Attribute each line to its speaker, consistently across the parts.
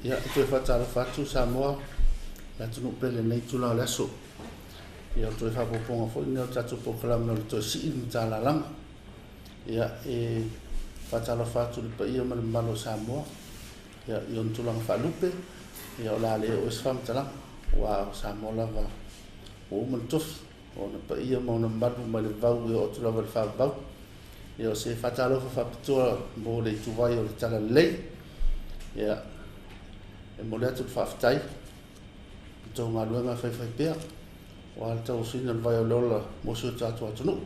Speaker 1: Ia, e toe faatalofa atu Samoa, le atunuu pele i lenei itula o le aso. Ia, o le toe faaopoopoga foi lenei o le tatou polokalame o le toe sii le matalalaga. Ia, e faatalofa atu i le paia ma le mamalu o Samoa, ia, i ona tulaga faalupe, ia, o le a le oo i ai se faamatalaga, aua o Samoa lava ua uma ona tofi, o ona paia ma ona mamalu mai le vavau e oo atu lava i le faavavau. Ia, o se faatalofa faapitoa mo le ituvai o le Talalelei. Ia, e momoli atu le faafetai i le tou galuega e faifaipea, aua le tauasuina o le vai o le ola mo si o tatou atunuu.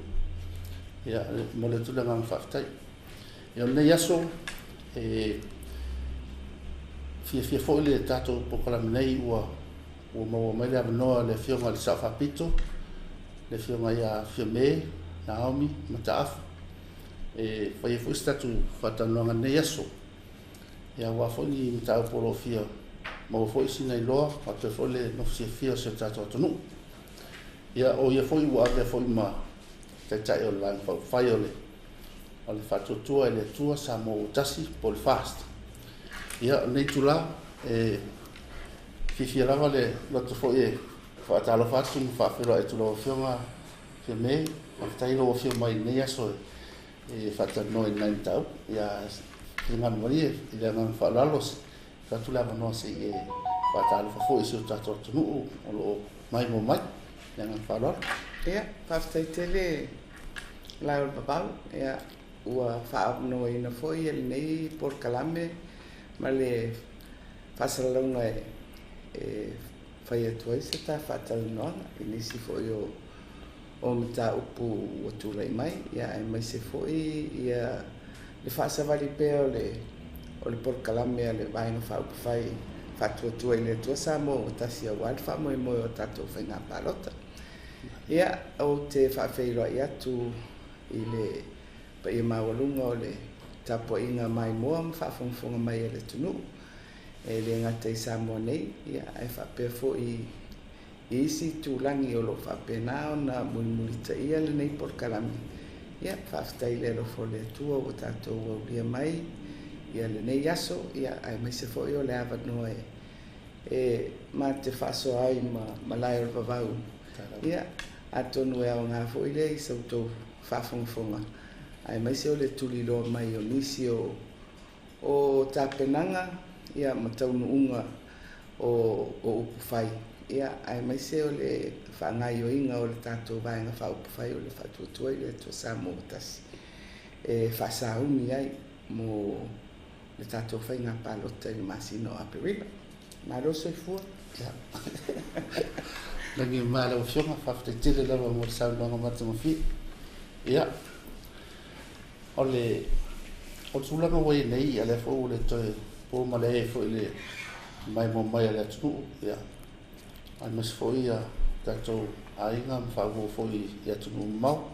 Speaker 1: Ia, e momoli atu le agaga faafetai. Ia, o lenei aso, e fiafia foi le tatou polokalame nei ua Ua maua mai le avanoa e le Afioga i le Sao Faapito, le Afioga ia Fiame Naomi Mataafa, e fai ai foi se tatou faatalanoaga i lenei aso. Ia, aua foi ni mataupu o lo o fia maua foi sina iloa faapea foi le nofo silafia o si o tatou atunuu. Ia, o ia foi ua avea foi ma Taitai o le Vaega Faaupufai o le o le Faatuatua i le Atua Samoa ua Tasi po o le FAST. Ia, o lenei itula, e fiafia lava le loto foi e faatalofa atu ma faafeiloai atu i lau Afioga Fiame. Faafetai i lou afio mai i lenei aso e faatalanoa i nai mataupu. Ia, finagalo malie i le agaga faaaloalo, tuu atu le avanoa se i e faatalofa foi i si o tatou atunuu o lo o maimoa mai. I le agaga faaaloalo.
Speaker 2: Ia, faafetai tele Laeolavavau. Ia, ua faaavanoaina foi lenei polokalame ma le faasalalauga e fai atu ai se ta faatalanoaga i nisi foi o mataupu ua tulai mai, ia, aemaise foi ia le faasavali pea o le polokalame a le Vaega Faaupufai Faatuatua i le Atua Samoa ua Tasi aua le faamoemoe o tatou faiga palota. Ia, ou te faafeiloai atu i le paia maualuga o le tapuaiga maimoa ma faafogafoga mai a le atunuu, e le gata i Samoa nei, ia, ae faapea foi i isi itulagi o lo o faapena ona mulimulitaia lenei polokalame. Ia, faafetai i le alofa o le Atua ua tatou aulia mai ia lenei aso, ia, aemaise foi o le avanoa e ma te faasoa ai ma malae o le vavau. Ia, atonu e aoga foi lea i sa outou faafogafoga, aemaise o le tuliloa mai o nisi o tapenaga, ia, ma taunuuga o upufai, ia, aemaise o le faagaoioiga o le tatou Vaega Faaupufai o le Faatuatua i le Atua Samoa ua Tasi e faasauni ai mo le tatou faiga palota i le masina o Aperila. Malo soifua.
Speaker 1: Ia. Lagi e mama lau Afioga, faafetai tele lava mo le saunoaga matagofie. Ia, o le o le tulaga ua i ai nei, ia lea foi ua le toe po ma le ai foi le maimoa mai a le atunuu, ia, aemaise foi ia tatou aiga ma faauo foi i atunuu mamao,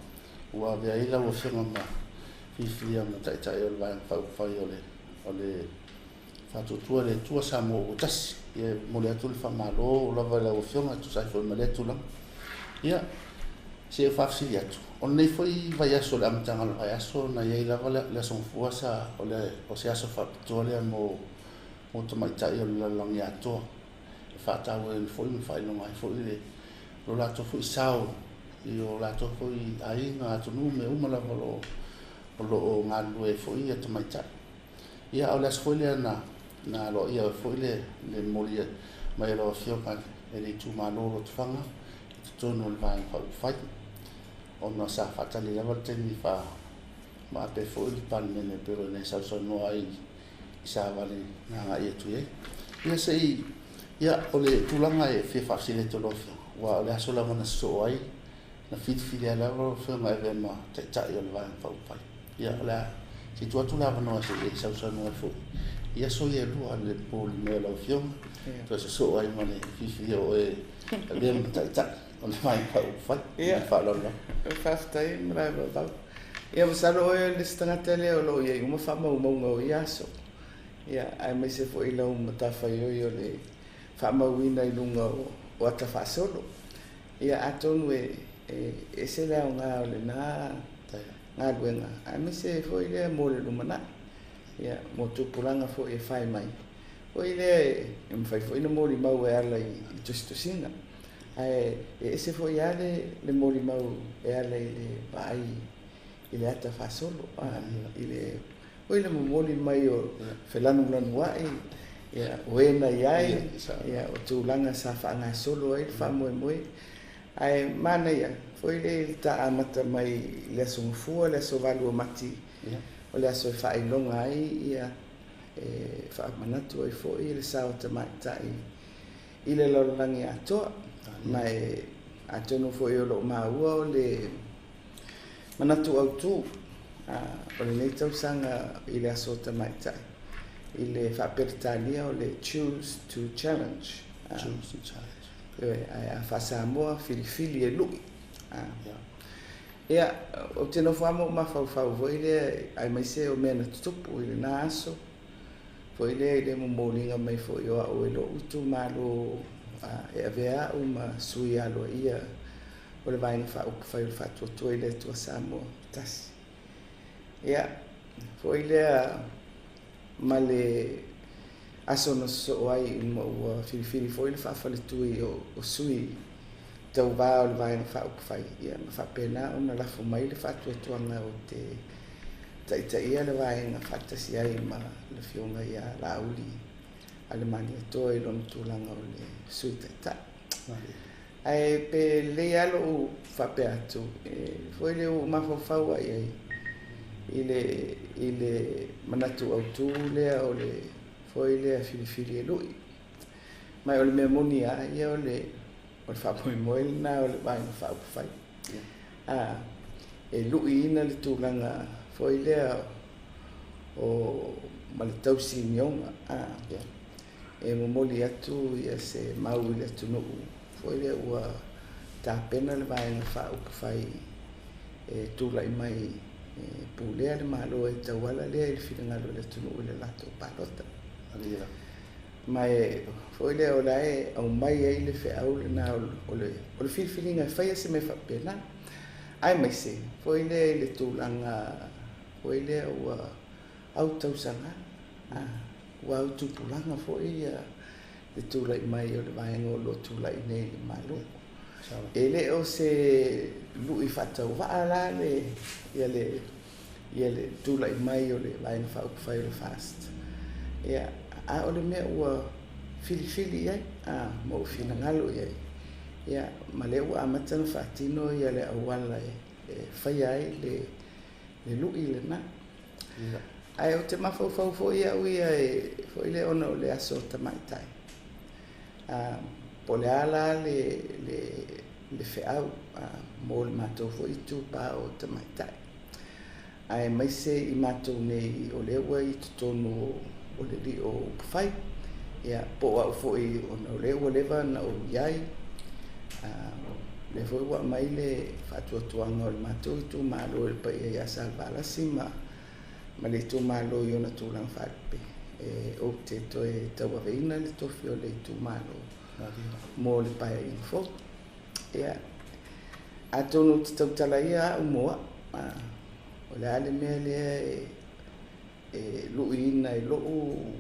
Speaker 1: ua avea ai lau Afioga ma filifilia ma Taitai o le Vaega Faaupufai o le Faatuatua i le Atua Samoa ua Tasi. Ia, e momoli atu le faamalo lava i lau Afioga e tusa ai foi ma lea tulaga. Ia, se i ou faafesili atu, o lenei foi vaiaso, le amataga o le vaiaso, na i ai lava le Aso Gafua sa, o le, o se aso faapitoa lea mo tamaitai o le lalolagi atoa, e faatauaina foi ma faailoga ai foi le lo latou foi sao i o latou foi aiga, atunuu, mea uma lava o lo o galulue ai foi ia tamaitai. Ia, a o le aso foi lea na aloaia ai foi le momoli mai o lau Afioga e le itumalo o Lotofaga i totonu o le Vaega Faaupufai, ona sa faatali lava le taimi faamaape foi le Palemene pei ona e sausaunoa ai i savali na agai atu i ai. Ia se i, ia, o le tulaga e fia faafesili atu i lau Afioga, aua o le aso lava na sosoo ai, na filifili ai lava lau Afioga e avea ma Taitai o le Vaega Faaupufai. Ia, o le a, se i tuu atu le avanoa se i e sausaunoa ai foi i aso ia e lua, le momoli mai o lau Afioga, toe sosoo ai ma le filifilia o oe e avea ma Taitai o le Vaega Faaupufai. Ia, faaaloalo lava.
Speaker 2: Faafetai Malaevavau. Ia, masalo oe o le isi tagata lea o lo o i ai uma faamaumauga o ia aso. Ia, aemaise foi lau matafaioi o le faamauina i luga o ata faasolo. Ia, atonu e ese le aoga o lena galuega, aemaise foi lea mo le lumanai, ia, mo tupulaga foi e fai mai. Foi lea e mafai foi ona molimau e ala i tusitusiga, ae e ese foi lava le molimau e ala i le vaai i le ata faasolo, i le foi le momoli mai o felanulanuai, ia, o e na i ai, ia, o tulaga sa faagasolo ai le faamoemoe. Ae manaia foi le i le ta amata mai i le Aso Gafua, le aso 8 o Mati, o le aso e faailoga ai, ia, e faamanatu ai foi le sao tamaitai i le lalolagi atoa. Ma e atonu foi o loo maua o le manatu autū o lenei tausaga i le aso tamaitai i le faaperetania o le Choose to Challenge.
Speaker 1: Choose to Challenge.
Speaker 2: Ae a faa-Samoa, filifili e lui. Ia, ou te nofo lava ma ou mafaufau foi lea, aemaise o mea na tutupu i lena aso, foi lea i le momoliga mai foi o au e lo'u itumalo e avea au ma sui aloaia o le Vaega Faaupufai o le Faatuatua i le Atua Samoa Tasi. Ia, foi lea ma le aso na sosoo ai ma ua filifili foi le faafaletui o sui tauvā o le Vaega Faaupufai, ia, ma faapena ona lafo mai le faatuatuaga o te taitaia le vaega faatasi ai ma le afioga ia Laauli Alemaniatoa i lona tulaga o le Sui Taitai. Ae pe lelei lava lou faapea atu, foi lea ua ou mafaufau ai ai i le manatu autū lea o le foi lea filifili e lui. Ma o le mea moni lava ia o le faamoemoe lena o le Vaega Faaupufai. E luiina le tulaga foi lea o ma le tausimioga e momoli atu ia se mau i le atunuu foi lea ua tapena le Vaega Faaupufai e tulai mai e pulea le Malo e tauala lea i le finagalo o le atunuu i le latou palota. Ma e foi lea o la e aumai ai le feau lena o le filifiliga e faia se mea faapena. Aemaise foi lea i le tulaga foi lea ua autausaga, ua autupulaga foi ia le tulai mai o le vaega o lo o tulai nei i le Malo. E le o se lui faatauvaa la le ia le ia le tulai mai o le Vaega Faaupufai o le FAST. Ia, a o le mea ua filifili i ai, ma ua finagalo i ai. Ia, ma lea ua amata ona faatino ia le auala e faia ai le lui lena. Ae ou te mafaufau foi au ia e foi lea ona o le aso tamaitai. Po o le a la le feau mo le matou foi itupa o tamaitai. Aemaise i matou nei o lea ua i totonu o le lio upufai. Ia, po o au foi ona o lea ua leva ona ou i ai. Lea foi ua aumai le faatuatuaga o le matou itumalo e le paia ia Salevalasi ma le itumalo i ona tulaga faalupe. E ou te toe tauaveina le tofi o le itumalo mo le paeaiga fou. Ia, atonu ou te tautala ia au mo au. O le a le mea lea e luiina i lou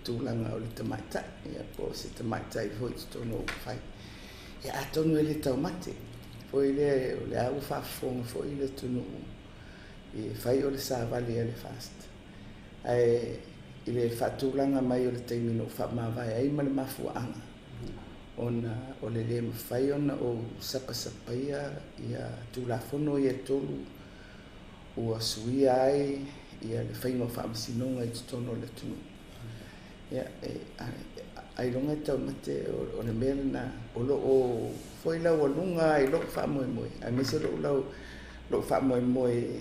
Speaker 2: tulaga o le tamaitai, ia, po o se tamaitai foi i totonu o upufai. Ia, atonu e le taumate. Foi lea o lea ua faafofoga foi le atunuu e fai o le savali a le FAST. Ae i le faatulaga mai o le taimi na ou faamavae ai ma le mafuaaga, ona o le le mafai ona ou sapasapaia ia Tulafono ia e tolu ua suia ai ia le faiga o faamasinoga i totonu o le atunuu. Ia, e ailoga e taumate o le mea lena o lo o foi laualuga i lou faamoemoe, aemaise lou faamoemoe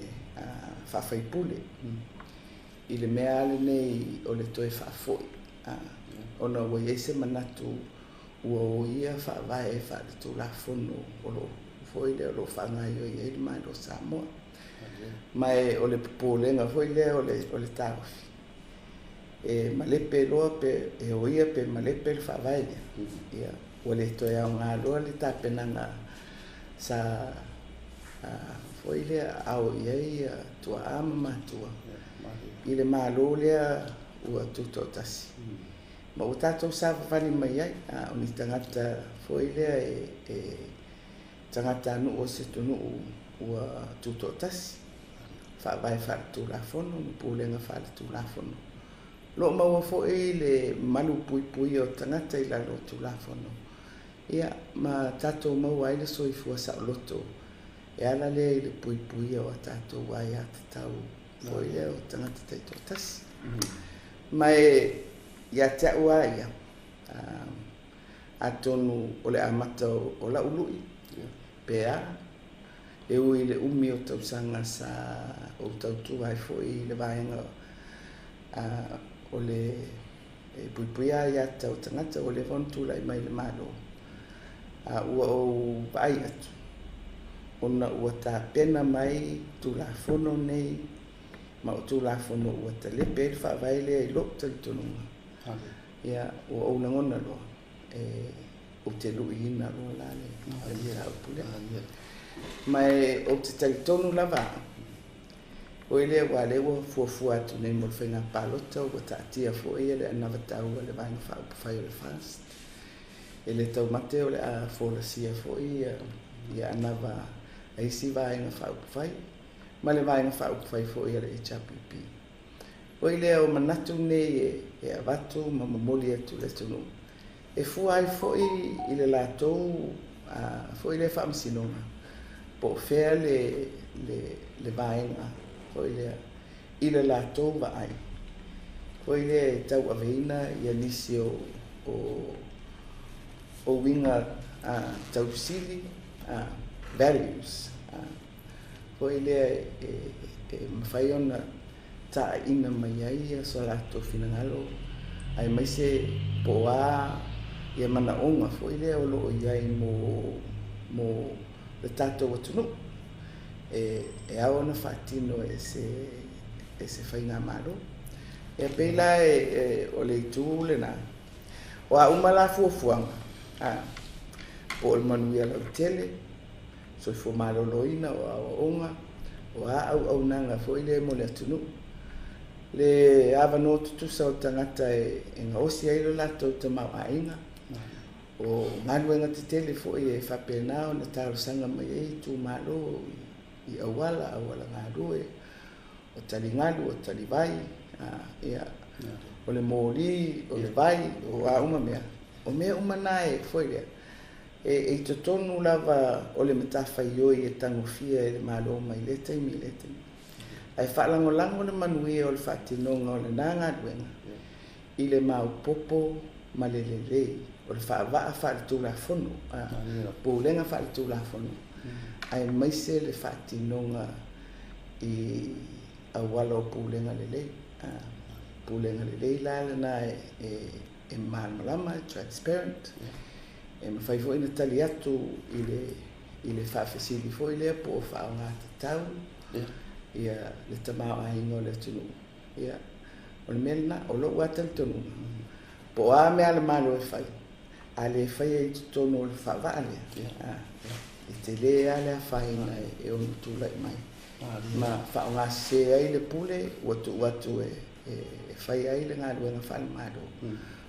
Speaker 2: faafaipule i le mea lenei o le toe faafoi, ona ua i ai se manatu ua oia faavae faale-tulafono o lo foi lea o lo o faagaioi ai le Malo o Samoa. Ma e o le popolega foi lea o le taofi e malepe loa pe e oia pe malepe le faavae lea. Ia, ua le toe aoga loa le tapenaga sa foi lea ao i ai tuaa ma matua i le Malo lea. ua tutoatasi. Ma ua tatou savavali mai ai, o ni tagata foi lea e tagatanuu o se atunuu ua tutoatasi, faavae faaletulafono ma pulega faaletulafono. O lo o maua foi le malu puipuia o tagata i lalo o Tulafono, ia ma tatou maua ai le soifua saoloto e ala lea i le puipuia o a tatou aiatatau foi lea o tagata taitoatasi. Ma e ia te au lava ia, atonu o le amata o lau lui, pe a, e ui i le umi o tausaga sa ou tautua ai foi i le vaega o le e puipuia aiatatau a tagata ua leva ona tulai mai i le Malo, a ua ou vaai atu ona ua tapena mai Tulafono nei, ma o Tulafono ua talepe ai le faavae lea i lou talitonuga. Ia, ua ou lagona loa, e ou te luiina loa la le mataupu lea. Ma e ou te talitonu lava au, oi lea aua o lea ua fuafua atu nei mo le faiga palota, ua taatia foi le anavatau a le Vaega Faaupufai o le FAST. E le taumate o le a folasia foi ia anava a isi Vaega Faaupufai ma le Vaega Faaupufai foi a le HRPP. Oi lea o manatu nei e avatu ma momoli atu i le atunuu, e fua ai foi i le latou foi lea faamasinoga, po o fea le vaega foi lea i le latou vaai, foi lea e tauaveina ia nisi o uiga tausili, values, foi lea e mafai ona taaiina mai ai so latou finagalo, aemaise po o a ia manaoga foi lea o lo o i ai mo le tatou atunuu e ao ona faatino e se faigamalo. E pei la o le itu lena, o a uma la fuafuaga, po o le manuia lautele, soifua maloloina, o aoaoga, o a auaunaga foi lea mo le atunuu, le avanoa tutusa o tagata e gaosi ai lo latou tamaoaiga, o galuega tetele foi e faapena ona talosaga mai ai itumalo i auala, auala galue, o taligalu, o talivai, ia, o le moli, o le vai, o a uma mea, o mea uma na e foi lea, e i totonu lava o le matafaioi e tagofia e le Malo mai lea taimi i lea taimi. Ae faalagolago le manuia o le faatinoga o lena galuega i le maopoopo ma le lelei o le faavaa faaletulafono, pulega faaletulafono, aemaise le faatinoga i auala o pulega lelei. Pulega lelei la lena e malamalama, transparent, e mafai foi ona tali atu i le faafesili foi lea po o faaaoga tatau ia le tamaoaiga o le atunuu. Ia, o le mea lena, o lou lava talitonuga, po o a mea a le Malo e fai, a le faia i totonu o le faavaa lea, e tele lava le afaina e ono tulai mai. Ma faaaogasese ai le pule ua tuu atu e fai ai le galuega faale-Malo.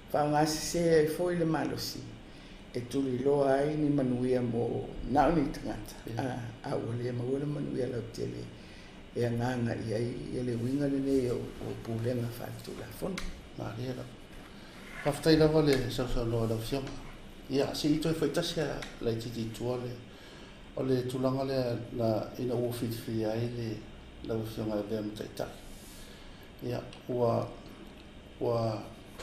Speaker 2: Faaaogasese ai foi le malosi e tuliloa ai ni manuia mo na o ni tagata, a ua le maua le manuia lautele e agaga i ai ia le uiga lenei o pulega faaletulafono.
Speaker 1: Malie lava. Faafetai lava le sausaunoa i lau Afioga. Ia, se i toe faitasi a laitiiti i tua le o le tulaga lea na ina ua filifilia ai le lau Afioga e avea ma Taitai. Ia, ua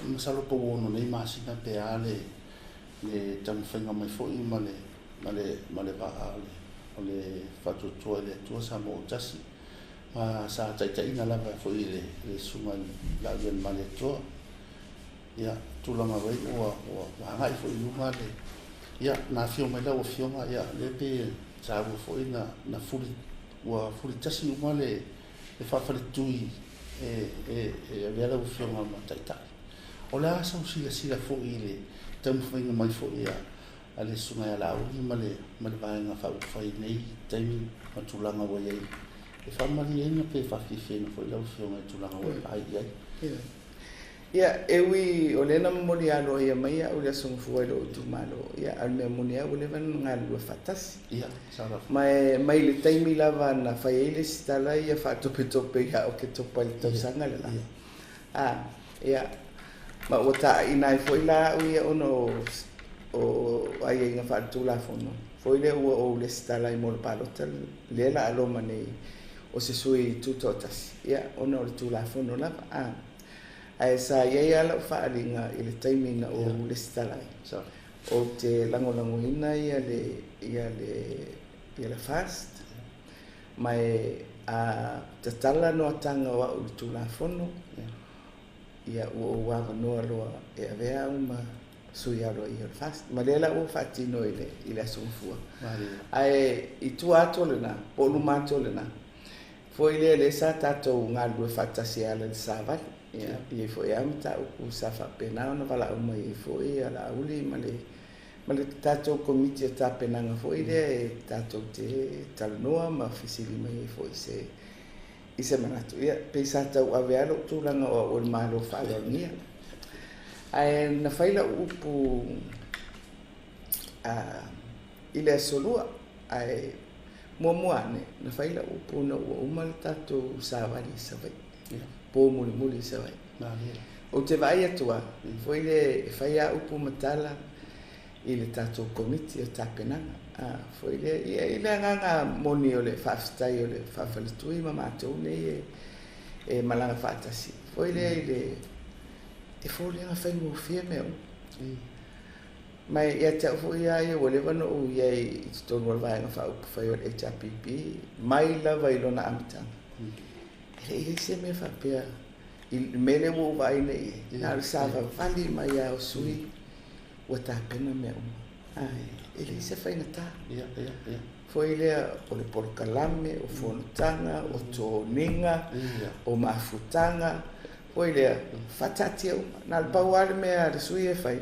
Speaker 1: masalo po ua 6 nei masina pe a le taumafaiga mai foi ma le vaa o le faatuatua i le Atua Samoa ua tasi. Ma sa taitaiina lava foi i le susuga i le Laaulialemalietoa. Ia, tulaga ai ua agai foi i luga le ia na afio mai lau Afioga, ia lea pe taua foi na fuli ua fulitasi uma le faafaletui e avea lau Afioga ma Taitai. O le a sau silasila foi i le taumafaiga mai foi a le susuga ia Laauli ma le Vaega Faaupufai nei taimi ma tulaga ua i ai, e faamalieina pe faafiafiaina foi lau Afioga i tulaga ua e vaai i ai?
Speaker 2: Ia, e ui o lea na momoli aloaia mai au i le Aso Gafua i lou itumalo, ia, a o le mea moni lava ua leva ona galulue faatasi.
Speaker 1: Ia, sao.
Speaker 2: Ma e mai le taimi lava na fai ai le isi tala ia faatopetope ia Oketopa i le tausaga le la. A, ia, ma ua taaiina ai foi la au ia ona o aiaiga faaletulafono foi lea ua ou lesitala ai mo le palota lea la a loma nei o se sui tutoatasi, ia, ona o le tulafono lava. A, ae sa i ai lava lau faaaliga i le taimi na ou lesitala ai. Ou te lagolagoina ia le FAST, ma e a tatala noataga o au i le tulafono, ia ua ou avanoa loa e avea au ma sui aloaia o le FAST. Ma lea la ua faatino i le Aso Gafua. Ae i tua atu o lena, po o luma atu o lena, foi lea lea sa tatou galulue faatasi e ala i le savali. Ia, e i ai foi lava mataupu sa faapena ona valaau mai ai foi ia Laauli ma le tatou komiti o tapenaga foi lea e tatou te talanoa ma fesili mai ai foi i se manatu. Ia, pei sa tauave lava lou tulaga o au o le Malo faaaloalogia. Ae na fai lau upu i le aso lua, ae muamua ane, na fai lau upu na ua uma le tatou savali i Savaii, po mulimuli i Savaii. Ou te vaai atu lava, foi lea e fai lava upu ma tala i le tatou komiti o tapenaga. Foi lea, ia, i le agaga moni o le faafetai o le faafaletui ma matou nei e malaga faatasi. Foi lea i le e foliga faigofie mea uma. Ma ia te au foi lava ia ua leva ona ou i ai i totonu o le vaega faaupufai o le HRPP mai lava i lona amataga. E le i ai se mea faapea i le mea lea ua ou vaai nei i ai. Na o le savavali mai lava o sui ua tapena mea uma. E leai se faigata. Foi lea o le polokalame, o fonotaga, o toniga, o mafutaga, foi lea faataatia uma. Na o le pau lava le mea a le sui e fai,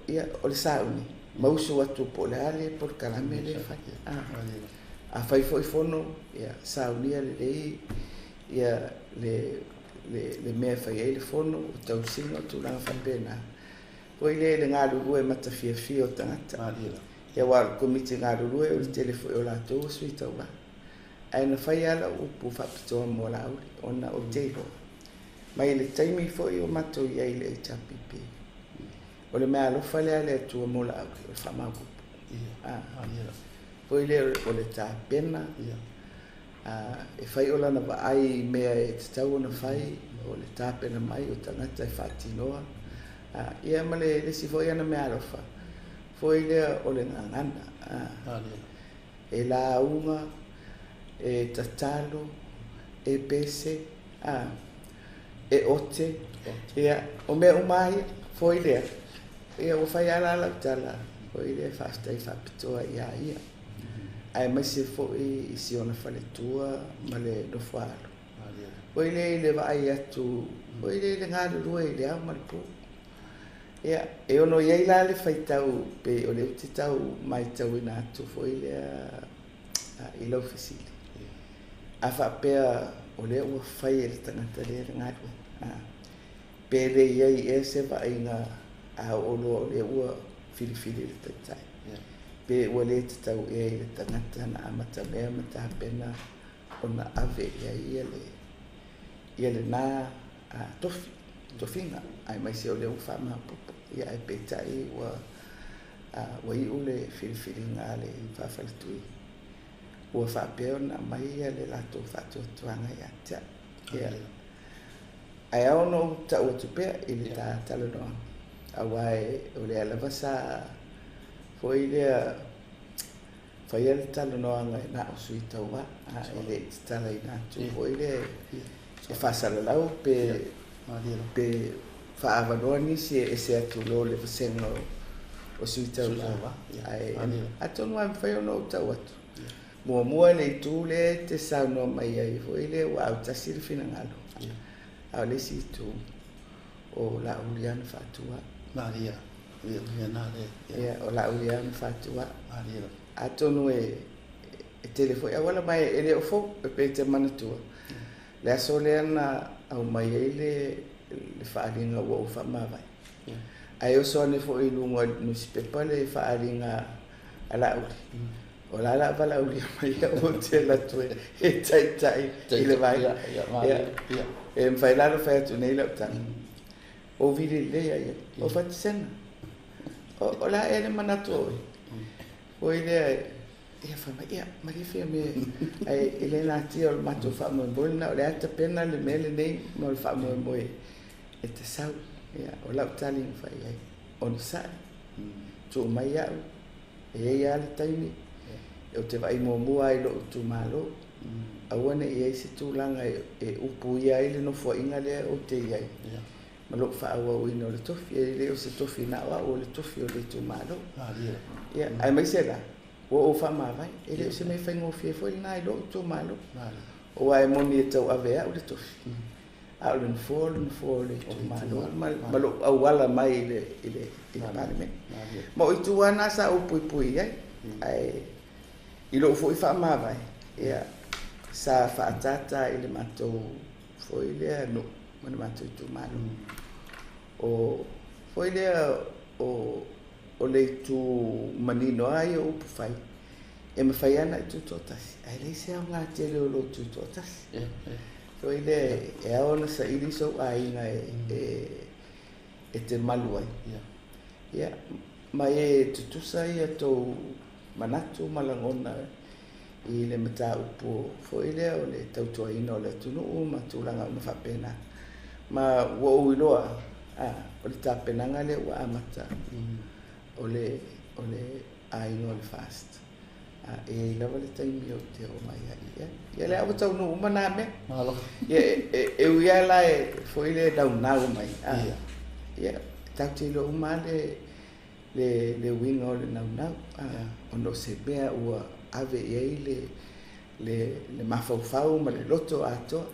Speaker 2: ia, o le sauni, ma usu atu po o le a le polokalame lea e fai. A fai foi fono, ia, saunia lelei ia le mea e fai ai le fono, o tausiga, o tulaga faapena. Foi lea i le galulue matafiafia o tagata. Ia, aua o le komiti galulue o le tele foi o latou o sui tauva. Ae na fai lava lau upu faapitoa mo Laauli, ona ou te iloa. Mai le taimi foi o matou i ai i le HRPP, o le mea alofa lea a le Atua mo Laauli, o le faamaopoopo. Foi lea o le tapena, e fai o lana vaai i mea e tatau ona fai, o le tapena mai o tagata e faatinoa. Ia ma le isi foi ana mea alofa, foi lea o le gagana. E lauga, e tatalo, e pese, e ote. Ia, o mea uma ia, foi lea. Ia, ua fai lava lau tala, foi lea faafetai faapitoa ia ia. Aemaise foi i si ona faletua ma le nofoaalo. Foi lea i le vaai atu, foi lea i le galulue i le ao ma le po. Ia, e ono i ai la le faitau, pe o le ou te tau maitauina atu foi lea i lau fesili. A faapea o lea ua fai e le tagata lea le galuega. Pe le i ai ea se vaaiga a oo loa o lea ua filifili le taitai. Pe ua le tatau ea i le tagata na amata mea ma tapena ona ave i ai ia lena tofi, tofiga, aemaise o lea ua faamaopoopo. Ia, ae peitai ua iu le filifiliga a le faafaletui. Ua faapea ona aumai ia le latou faatuatuaga ia te au. Ia, ae ao ona ou tau atu pea i le ta talanoaga. Aua o lea lava sa foi lea faia le talanoaga e na o sui tauva, e le i tatalaina atu foi lea e faasalalau pe faaavanoa nisi e ese atu lo le vasega o sui tauva. Ae atonu lava e mafai ona ou tau atu. Muamua le itu lea e te saunoa mai ai foi lea ua autasi le finagalo. A o le isi itu o Laauli lava na faatua.
Speaker 1: Maria. Ia, na le.
Speaker 2: Ia, o Laauli lava na faatua. Atonu e tele foi auala mai e le o fou, e pe te manatua. Le aso lea na aumai ai le le faaaliga ua ou faamavae. Ae oso ane foi i luga o le nusipepa le faaaliga a Laauli, o la la valaaulia mai au ou te alu atu e taitai i le vaega. Ia, e mafai la ona fai atu nei lau tala. Ou vili lelei ai, o Fatisena, o le a ea le manatu o oe? Foi lea, ia fai mai, ia, malie Fiame, ae e le natia o le matou faamoemoe lena, o le a tapena le mea lenei mo le faamoemoe e te sau. Ia, o lau tali na fai ai, onosai, tuu mai au, e i ai lava le taimi, ou te vaai muamua lava i lou itumalo, aua ne i i ai se tulaga e upuia ai le nofoaiga lea ou te i ai, ma lou faaauauina o le tofi. E le o se tofi na o au, o le tofi o le itumalo. Ia, aemaise la, ua ou faamavae, e le o se mea faigofie foi lena i lou itumalo. Aua e moni e tauave e au le tofi, a o le nofoa o le nofoa o le itumalo ma lou auala mai i le Palemene. Ma o itu lava na sa ou puipui i ai, ae i lou foi faamavae, ia, sa faatātā i le matou foi lea nuu ma le matou itumalo. O foi lea o le itu manino lava ia o upu fai, e mafai lava ona e tutoatasi, ae leai se aoga tele o lou tutoatasi. Foi lea e ao ona saili sou aiga e te malu ai. Ia, ma e tutusa ia tou manatu ma lagona i le mataupu foi lea o le tautuaina o le atunuu ma tulaga uma faapena. Ma ua ou iloa, o le tapenaga lea ua amata o le aiga o le FAST. E i ai lava le taimi ou te oo mai ai i ai. Ia lea ua taunuu uma nā mea. Ia, e ui lava la e foi le naunau mai. Ia, tatou te iloa uma lava le uiga o le naunau. Ona o se mea ua ave i ai le mafaufau ma le loto atoa.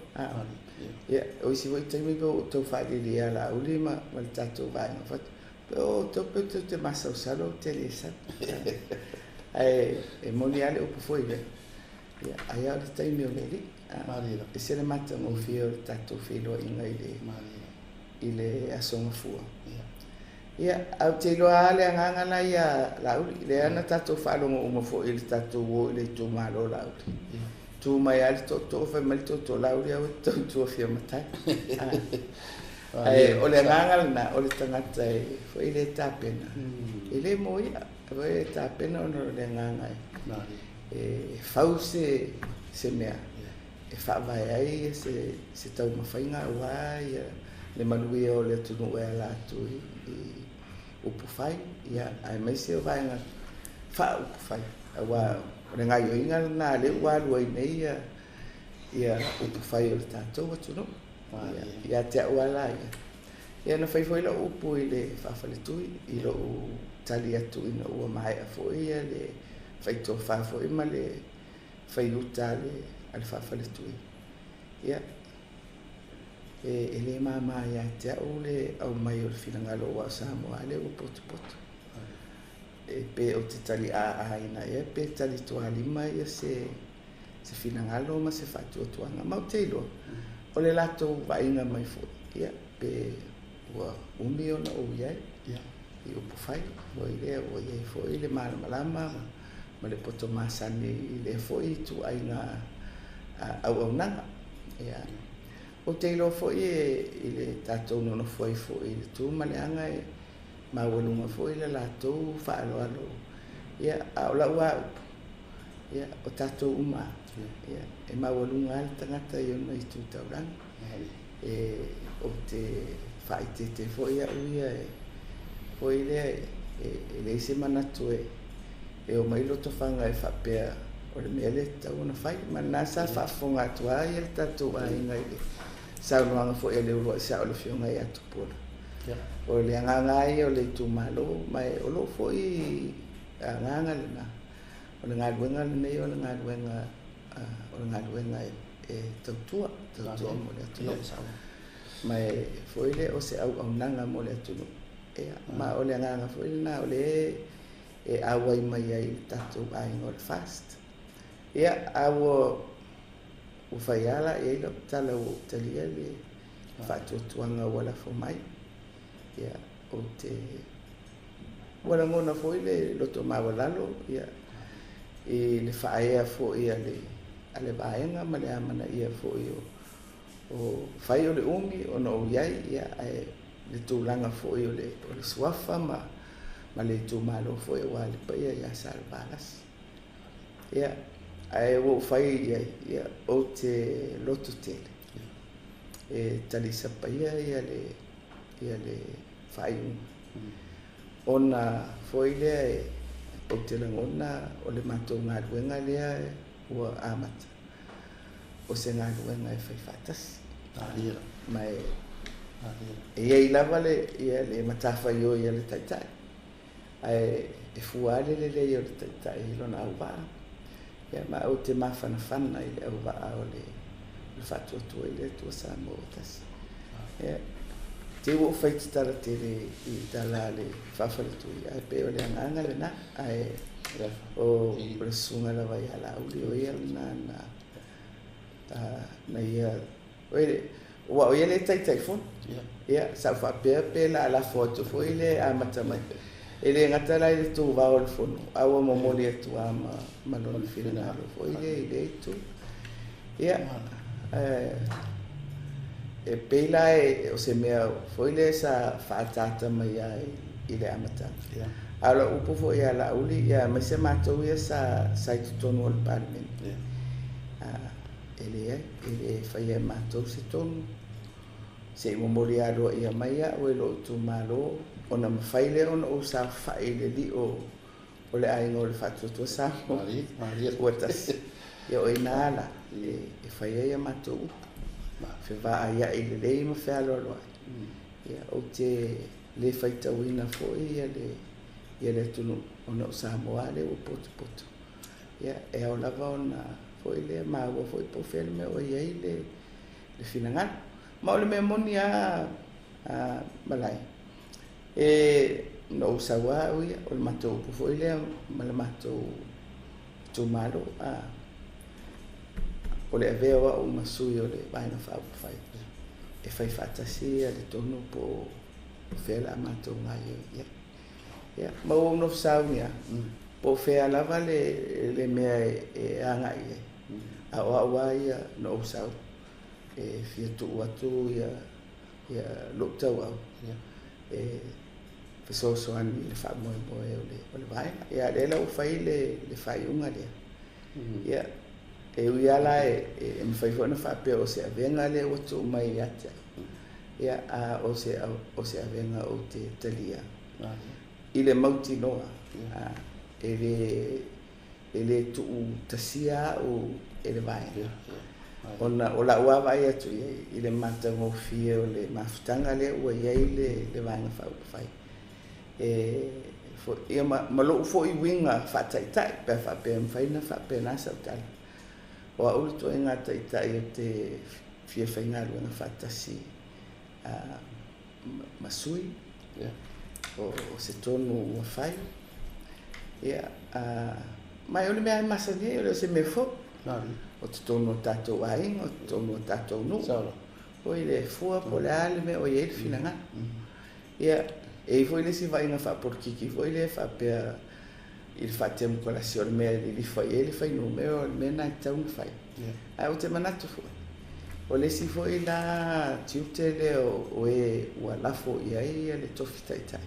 Speaker 2: Ia, o isi foi taimi pe ua ou tau faalili ia Laauli ma le tatou vaega fatu, pe o outou pe tou te masalosalo ou te le sau. Ae e moni lava le upu foi lea, ia, ai lava o le taimi o le Alii. E ese le matagofie o le tatou feiloaiga i le Aso Gafua. Ia, ae ou te iloa lava le agaga la ia Laauli, lea na tatou faalogo uma foi i le tatou o i le itumalo o Laauli. Tu mai lava le tootoo, fai mai le tootoo, Laauli aua e te tautua fia matai. Ae o le agaga lena, o le tagata e foi le tapena, e le mo ia, foi e tapena ona o le agaga e fau se mea, e faavae ai se taumafaiga aua ia le manuia o le atunuu e ala atu i upufai, ia, aemaise o vaega faaupufai, aua o le gaoioiga lena lea ua alu ai nei ia upufai o le tatou atunuu. Ia te au lava la ia. Ia na fai foi lau upu i le faafaletui, i lou tali atu ina ua maea foi ia le faitofa foi ma le faiuta a le faafaletui. Ia, e le mama ia te au le aumai o le finagalo aua o Samoa lea ua potopoto. E pe ou te tali aaina ea pe tali tualima ia se finagalo ma se faatuatuaga. Ma ou te iloa, o le latou vaaiga mai foi, ia, pe ua umi ona ou i ai, i upufai, foi lea ua i ai foi le malamalama ma le poto masani i lea foi ituaiga auaunaga. Ia, ou te iloa foi i le tatou nonofo ai foi i le tu ma le aga e maualuga foi le latou faaaloalo. Ia, a o lau lava upu, ia, o tatou uma, ia, e maualuga lava le tagata i ona itu taulaga. E ou te faaeteete foi au ia e foi lea e leai se manatu e omai lotofaga e faapea o le mea lea e tatau ona fai. Ma lena sa faafofoga atu lava ia le tatou aiga i le saunoaga foi a le uluai sao o le Afioga ia Tupuola. O le agaga ia o le itumalo, ma o lou foi agaga lena, o le galuega lenei o le galuega e tautua mo le atunuu. Ma e foi lea o se auaunaga mo le atunuu. Ia, ma o le agaga foi lena o le e auai mai ai le tatou aiga o le FAST. Ia, a ua fai lava la i ai lau tala ua ou talia le Faatuatuaga ua lafo mai. Ia, ou te ua lagona foi le loto maualalo ia i le faaea foi a le vaega ma le amanaia foi o fai o le umi ona ou i ai, ia, ae le tulaga foi o le suafa ma le itumalo foi aua le paia ia Salevalasi. Ia, ae ua ou fai i ai, ia, ou te loto tele e talisapaia ia le faaiuga. Ona foi lea ou te lagona o le matou galuega lea ua amata, o se galuega e fai faatasi. Ma e i ai lava le matafaioi a le taitai, ae e fua lava le lelei o le taitai i lona auvaa. Ia, ma ou te mafanafana i le auvaa o le Faatuatua i le Atua Samoa ua tasi. Ia, te ua ou fai tatala tele i tala a le faafaletui, ae pei o le agaga lena, ae o le susuga lava ia Laauli, o ia lena na ia, ua o ia le Taitaifono. Ia, sa ou faapea pe la lafo atu foi le amata mai. E le gata la i le tuvao o le fono, a ua momoli atu lava ma lona finagalo foi le i le itu. Ia, e pei la o se mea foi le sa faataata mai ai i le amataga. A o lau upu foi ia Laauli, ia aemaise matou ia sa i totonu o le Palemene. E leai, e le faia e matou se tonu, se i momoli aloaia mai au e lou itumalo, ona mafai lea ona ou saofai i le lio o le aiga o le Faatuatua Samoa ua tasi. Ia, o ina la e fai ai a matou upu, fevaaiai lelei ma fealoaloai. Ia, ou te le faitauina foi ia le atunuu ona o Samoa lea ua potopoto. Ia, e ao lava ona foi lea maua foi po o fea le mea o i ai le finagalo. Ma o le mea moni lava malae, e na ou sau lava au ia, o le matou upu foi lea ma le matou itumalo, o le avea o au ma sui o le Vaega Faaupufai, e fai faatasi le tonu po o fea la matou gaoioi ai. Ia, ma ua ou nofo sauni lava, po o fea lava le mea e agai ai. A o au lava ia na ou sau, e fia tuu atu ia lou tauau, e fesoasoani i le faamoemoe o le vaega. Ia, lea la ua fai le faaiuga lea. Ia, e ui lava la e mafai foi ona faapea o se avega lea ua tuu mai ia te au. Ia, a o se avega ou te talia i le mautinoa, e le tuutasia au e le vaega. Ona o lau vaavaai atu i ai i le matagofie o le mafutaga lea ua i ai le Vaega Faaupufai. Ia, ma lou foi uiga faataitai, pe a faapea e mafai ona faapena sau tala. O au le ituaiga taitai ou te fia faigaluega faatasi ma sui, o se tonu ua fai. Ia, ma o le mea e masani ai, o le o se mea fou. O totonu o tatou aiga, o totonu o tatou nuu. O i le fua po o le a le mea o i ai le finagalo. Ia, e i foi le isi vaaiga faapolitiki foi lea faapea i le faatemokarasi o le mea e lilifa i ai le fuainumera o le mea na e tatau ona fai. Ae ou te manatu foi, o le isi foi la tiute lea o e ua lafo i ai le tofi taitai.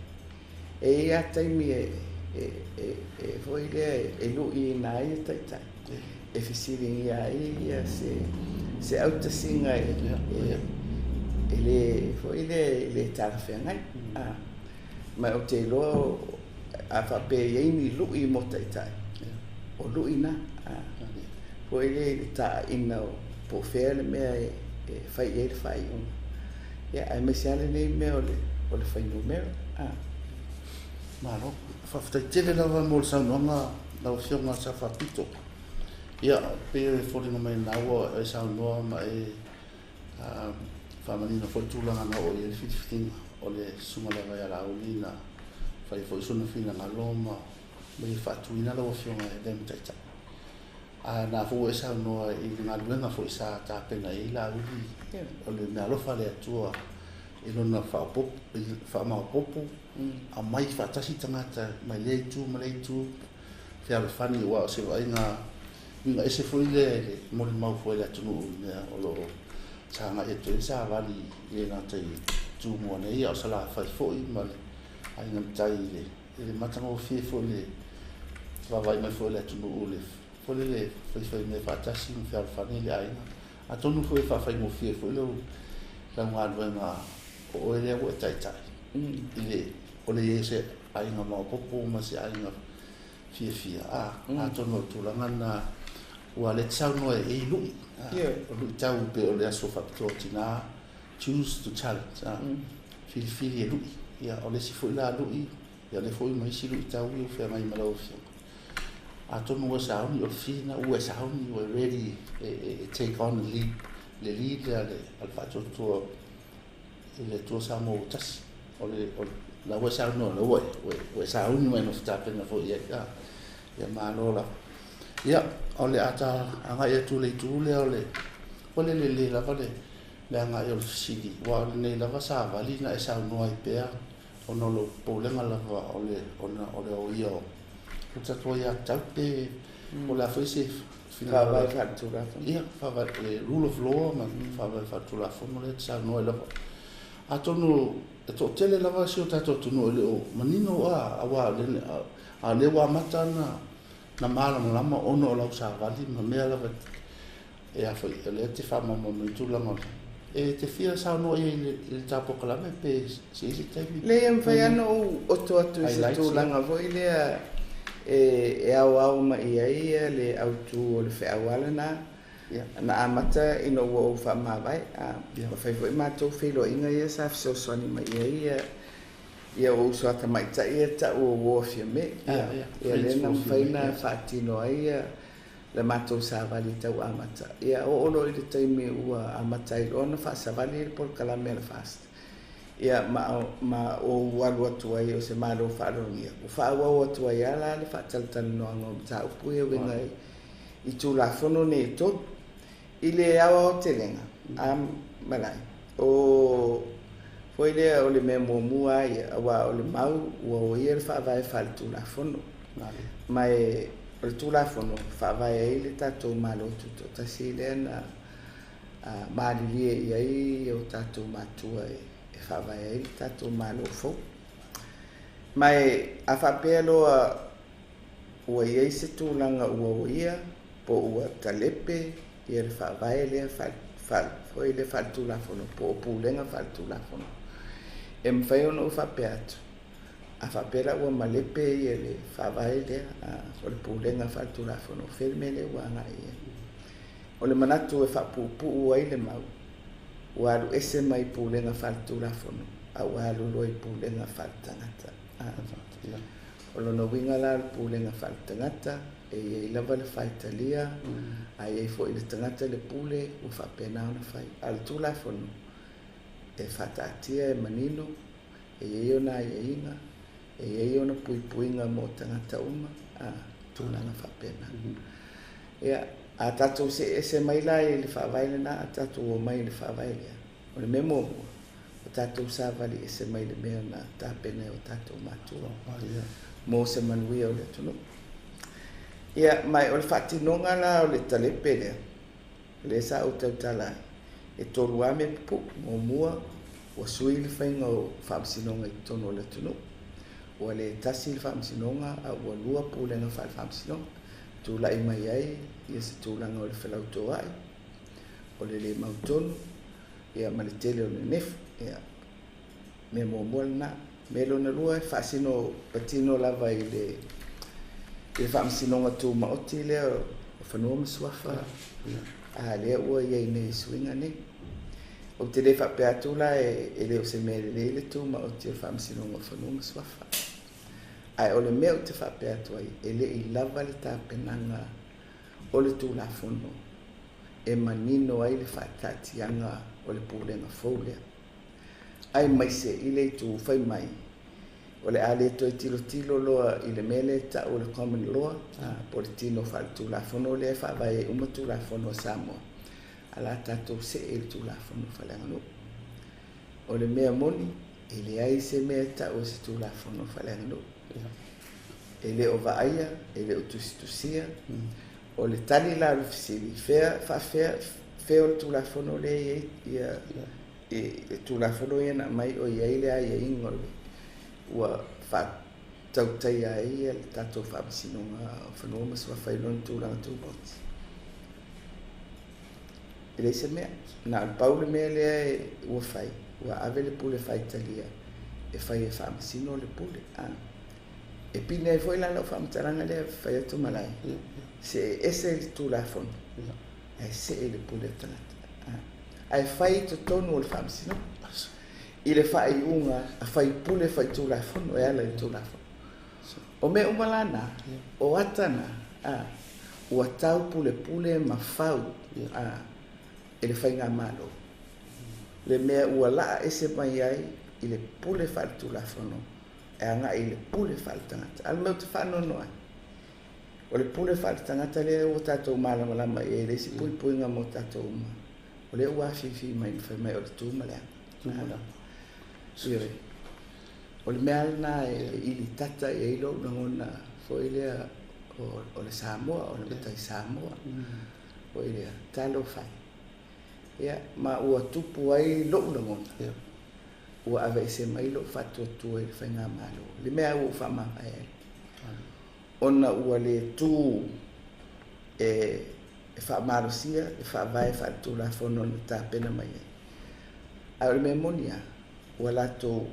Speaker 2: E i ai taimi e foi lea e luiina ai le taitai, e fesiligia ai ia se autasiga e le foi lea e le talafeagai. Ma ou te iloa a faapea e i ai ni lui mo taitai, o lui na. Foi lea i le taaina o po o fea le mea e fai i ai le faaiuga. Ia, aemaise lava lenei mea o le fuainumera.
Speaker 1: Malo. Faafetai tele lava mo le saunoaga lau Afioga Sao Faapito. Ia, pei e foliga mai na ua e saunoa ma e faamanino foi le tulaga na oo i ai le filifiliga o le susuga lava ia Laauli na fai foi sona finagalo ma ia faatuina lau Afioga e avea ma taitai. A na foi ua e saunoa i le galuega foi sa tapena i ai Laauli, o le meaalofa a le Atua i lona faaopoopo, faamaopoopo, aumai faatasi tagata mai lea itu ma lea itu, fealofani, aua o se vaaiga uiga ese foi lea i le molimau foi a le atunuu i mea o lo o sagai atu ai le savali e le gata i Tumua nei, a o Salafai foi ma le Aiga i le Tai i le matagofie foi o le vaavaai mai foi o le atunuu i le foi lele faifai mea faatasi ma fealofani le aiga. Atonu foi e faafaigofie foi lau galuega o oe lea ua e taitai i le o le i ai o se aiga maopoopo ma se aiga fiafia. Atonu o le tulaga lena ua lea e te saunoa e i lui. O luitau pei o le aso faapitoa o tina, choose to challenge, filifili e lui. Ia, o le isi foi la lui, ia lea foi ma isi luitau ia ua feagai ma lau afioga. Atonu ua sauni o le fesili lena, ua sauni, ua ready e take on the lead, le lead lea a le Faatuatua i le Atua Samoa ua tasi. O le, o la ua e saunoa, la ua e sauni ma e nofo tapena foi i ai. Ia malo lava. Ia, o le a ta agai atu i le itu lea o le, ua le lelei lava le agai o le fesili, aua o lenei lava savali na e saunoa ai pea, ona o lou popolega lava o le, ona o le oia o le tatou aiatatau pe o le a foi se
Speaker 2: finagalo. Faavae faaletulafono.
Speaker 1: Ia, faavae, le rule of law ma faavae faaletulafono lea e te saunoa ai lava. Atonu e toatele lava si o tatou atunuu e le o manino, aua a o lea ua amata ona malamalama ona o lau savali ma mea lava e a foi, o lea e te faamaumau mai tulaga o le e te fia saunoa i ai i le ta polokalame pe se isi taimi.
Speaker 2: Leai, e mafai lava ona ou oto atu i se tulaga foi lea e aoao mai ai le autu o le feau lava lena na amata ina ua ou faamavae. Ua fai foi matou feiloaiga ia sa fesoasoani mai ai ia ou uso a tamaitai ia tau o uo a Fiame. Ia lea na mafai ona faatino ai le matou savali tau amata. Ia oo loa i le taimi ua amata ai loa ona faasavali le polokalame a le FAST. Ia ma ou alu atu ai o se malo faalogia. Ua faaauau atu ai lava la le faatalatalanoaga o mataupu ia uiga i Tulafono nei e tolu. I le aoaotelega, a malae, o foi lea o le mea muamua lava ia, aua o le mau ua oia le faavae faaletulafono. Ma e o le Tulafono e faavae ai le tatou Malo Tutoatasi lea na malilie i ai o tatou matua e faavae ai le tatou Malo fou. Ma e a faapea loa ua i ai se tulaga ua oia po ua talepe ia le faavae lea foi le faaletulafono po o pulega faaletulafono, e mafai ona ou faapea atu, a faapea la ua malepe ia le faavae lea o le pulega faaletulafono, o fea le mea lea ua agai i ai? O le manatu e faapuupuu ai le mau, ua alu ese mai pulega faaletulafono a ua alu loa i pulega faaletagata. O lona uiga la o le pulega faaletagata, e i ai lava le faitalia, a i ai foi le tagata le pule, ua faapena ona fai. A o le Tulafono, e faataatia e manino, e i ai ona aiaiga, e i ai ona puipuiga mo tagata uma, tulaga faapena. Ia, a tatou see ese mai la i le faavae lena, a tatou omai i le faavae lea, o le mea muamua, o tatou savali ese mai le mea na tapena e o tatou matua mo se manuia o le atunuu. Ia, ma o le faatinoga la o le talepe lea, lea sa ou tautala ai, e tolu lava mea pupuu. Muamua, ua sui le faiga o faamasinoga i totonu o le atunuu. Ua le tasi le faamasinoga, a ua lua pulega faale-faamasinoga. Tulai mai ai ia se tulaga o le felautoai, o le le mautonu, ia ma le tele o le nefu. Ia, mea muamua lena. Mea lona lua, e faasino patino lava i le faamasinoga tumaoti lea o fanua ma suafa, a lea ua i ai nei suiga nei. Ou te le faapea atu la e le o se mea lelei le tumaoti o le faamasinoga o fanua ma suafa. Ae o le mea ou te faapea atu ai, e le i lava le tapenaga o le Tulafono e manino ai le faataatiaga o le pulega fou lea. Aemaise i le itu fai mai, O le a le toe tilotilo loa i le mea lea e ta'u o le common law, po o le tino faaletulafono lea e faavae ai uma Tulafono a Samoa, a o le a tatou se'e i le Tulafono faaleaganuu. O le mea moni, e leai se mea e ta'u o se Tulafono faaleaganuu. E lē o vaaia, e lē o tusitusia. O le tali la o le fesili, fea faafea fea o le Tulafono lea e i ai ia i le Tulafono ia na aumai o i ai le aiaiga o le ua faatautaia ai le tatou Faamasinoga o Fanua ma Suafa i lona tulaga tumaoti? E leai se mea. Na o le pau le mea lea ua fai, ua ave le pule faitalia e fai e faamasino le pule. E pine ai foi la lau faamatalaga lea fai atu malae, see ese le Tulafono ae see le pule a tagata, ae fai i totonu o le Faamasinoga i le faaiuga a faipule faitulafono e ala i le Tulafono. O mea uma lana, o ata na, ua tau pulepule ma fau e le faigamalo le mea ua laa ese mai ai i le pule faaletulafono e agai i le pule faaletagata. A o le mea ou te faanoanoa ai, o le pule faaletagata lea ua tatou malamalama i ai i le isi puipuiga mo tatou uma, o lea ua afifi mai ma fai mai o le tu ma le aga. Ioe. O le mea lena e ili tata i ai lou lagona foi lea o le Samoa, o le matai Samoa. Foi lea, talofa e. Ia, ma ua tupu ai lou lagona. Ua aveese mai lou faatuatua i le faigamalo, le mea ua ou faamavae ai. Ona ua le tu e faamalosia le faavae faaletulafono na tapena mai ai. Ae o le mea moni lava, ua latou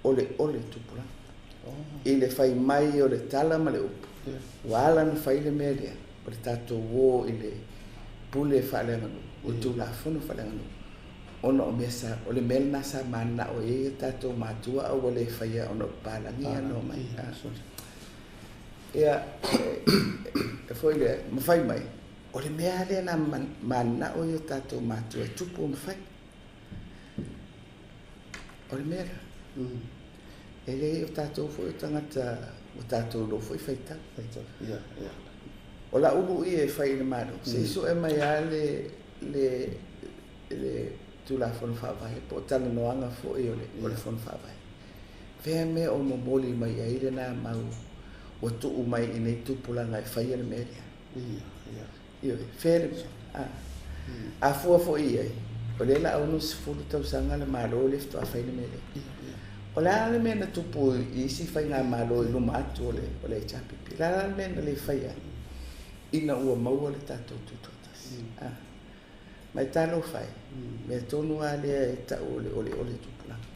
Speaker 2: oleole tupulaga i le fai mai o le tala ma le upu, ua ala ona fai le mea lea, o le tatou o i le pule faaleaganuu, o le Tulafono faaleaganuu, ona o mea sa, o le mea lena sa mananao ai o tatou matua a ua le faia ona o papalagi ia na omai. Ia, e foi lea, ma fai mai, o le mea lea na mananao ai o tatou matua e tupu ma fai. O le mea la, e le o tatou foi o tagata, o tatou iloa foi faitau. O la ulu ia e fai i le Malo, se i sue mai lava le Tulafono Faavae po o talanoaga foi o le Fono Faavae. Fea mea o momoli mai ai lena mau ua tuu mai i nei tupulaga e faia le mea lea. Ioe, fea le mea. A fua foi i ai, o lea la 60 tausaga le Malo lea faatoa fai le mea lea. O le a le mea na tupu i isi faigamalo i luma atu o le HRPP? Le a le mea na le fai ai ina ua maua le tatou tutoatasi? Mai talofa e, mea tonu lava lea e tau o le oleole tupulaga.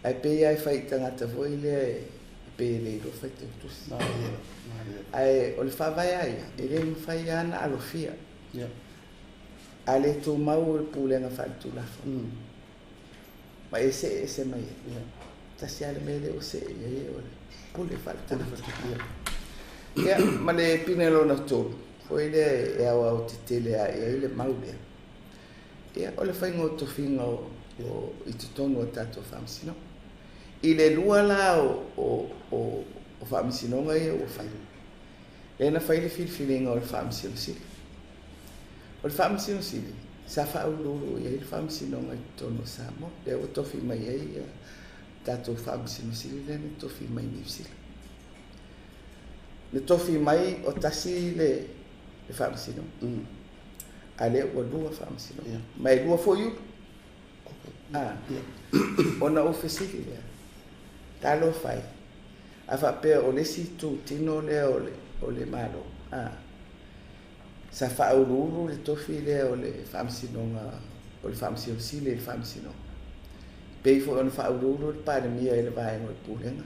Speaker 2: Ae pei lava e fai i tagata foi lea e pei e le iloa faitau tusi. Ae o le faavae lava ia, e le mafai lava ona alofia. A le tumau le pulega faaletulafono, ma e see ese mai ai. Tasi lava le mea lea ua see i ai o le pule faaletagata. Ia, ma le pine lona tolu, foi lea e aoaotetele ae ai le mau lea. Ia, o le faiga o tofiga o i totonu o tatou faamasinoga. I le lua la o faamasinoga ia ua fai, lea na fai le filifiliga o le Faamasino Sili. O le Faamasino Sili, sa faauluulu i ai le Faamasinoga i totonu o Samoa. Lea ua tofi mai ai ia tatou Faamasino Sili lea na tofi mai Niu Sila. Na tofi mai o tasi le Faamasinoga. A lea ua lua Faamasinoga. Ma e lua foi ulu. Ona ou fesili lea, talofa e, a faapea o le isi itutino lea o le Malo, sa faauluulu le tofi lea o le Faamasinoga, o le Faamasino Sili i le Faamasinoga. Pei foi ona faauluulu le Palemia i le vaega o le Pulega,